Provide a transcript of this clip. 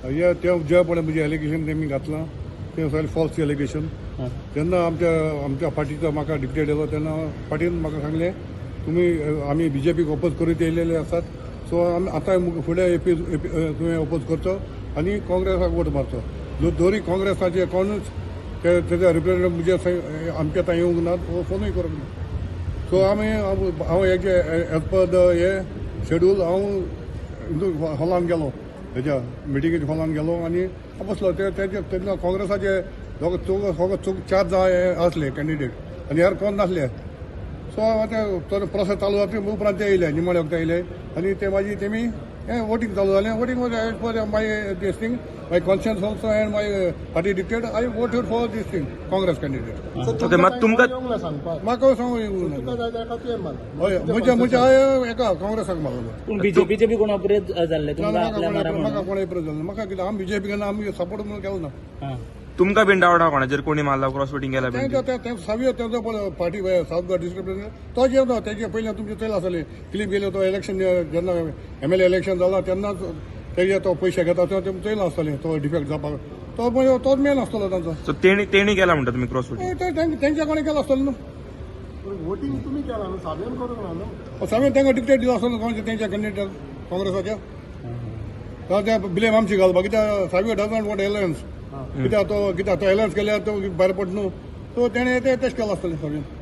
हे ते जे पळय म्हजें एलिगेशन तेमी घातलां तें सगळें फॉल्स एलिगेशन. जेन्ना आमच्या आमच्या पार्टीचो म्हाका डिक्टेट येयलो तेन्ना पार्टीन म्हाका सांगलें तुमी आमी बीजेपीक ओपोज करीत येयलेले आसात, सो आमी आतां फुडें एपी तुवें ओपोज करचो आनी काँग्रेसाक वोट मारचो. दोरी काँग्रेसाचे कोणूच ते तेजे रिप्रेझेंटेटिव्ह म्हजे आमच्या थंय येवंक नात वो फोनूय करूंक ना. सो आमी हांव हेजे एज पर the हे शेड्यूल हांव हॉलान गेलो, हेज्या मिटिंगेच्या हॉलान गेलो आनी बसलो. ते तेजे तेन्ना काँग्रेसाचे दोग चौग सगळे चौग चार जाण हे आसले कॅन्डिडेट आनी हेर कोण नासले. सो ते तो प्रोसेस चालू जाता उपरांत ते येयले, निमाणे वखदां येयले आनी ते मागीर तेमी हें वोटींग चालू जालें. Voting was as per my this thing, my conscience also and my party dictate. I voted for this thing, Congress candidate. Okay, मात तुमकां सांगपाक म्हाका सांगू येवंक तुका ना. जाय ताका तुवें मारला. हय, म्हज्या म्हज्या हांवें हेका काँग्रेसाक मारलो. पूण बीजेपीचे बी कोण अप्रोच जाल्ले तुमकां म्हाका आपल्या मारा म्हाका म्हणून? कोणा एप्रोच जालें, म्हाका कितें आमी बीजेपी केन्ना आमी सपोर्ट म्हणून केलो ना. तुमकां बीन डावट आहा कोणाचेर कोणी मारला, क्रॉस वोटींग केला बीन? तें तें सावयो तेंचो पळय party south Goa district president तो जेवता. तेजे पयलीं तुमचे चयल आसले क्लीप गेले, तो इलेक्शन जेन्ना एमएलए इलेक्शन जाला तेन्नाच तेजे तो पयशे घेता तेन्ना तें चयल आसतलें तो डिफेक्ट जावपाक, तो मागीर तोच मेन आसतलो तांचो. सो तेणी केला म्हणटा तुमी क्रॉस वोटींग? ते तेंच्या कोणें केलो आसतलो न्हू. पूण वोटींग तुमी केला न्हू, साबेन करूंक ना न्हू. सावयो तांकां डिक्टेट दिलो आसतलो कोणाचे तेंच्या कॅन्डिडेट काँग्रेसाच्या, ते ब्लेम आमची घालपाक. कित्याक सावयो डजंट वॉन्ट एलायन्स, कित्याक तो कित्याक तो एलायन्स केल्यार तो भायर पडट न्हू, सो तेणें ते तशें केलां आसतलें सावयोन.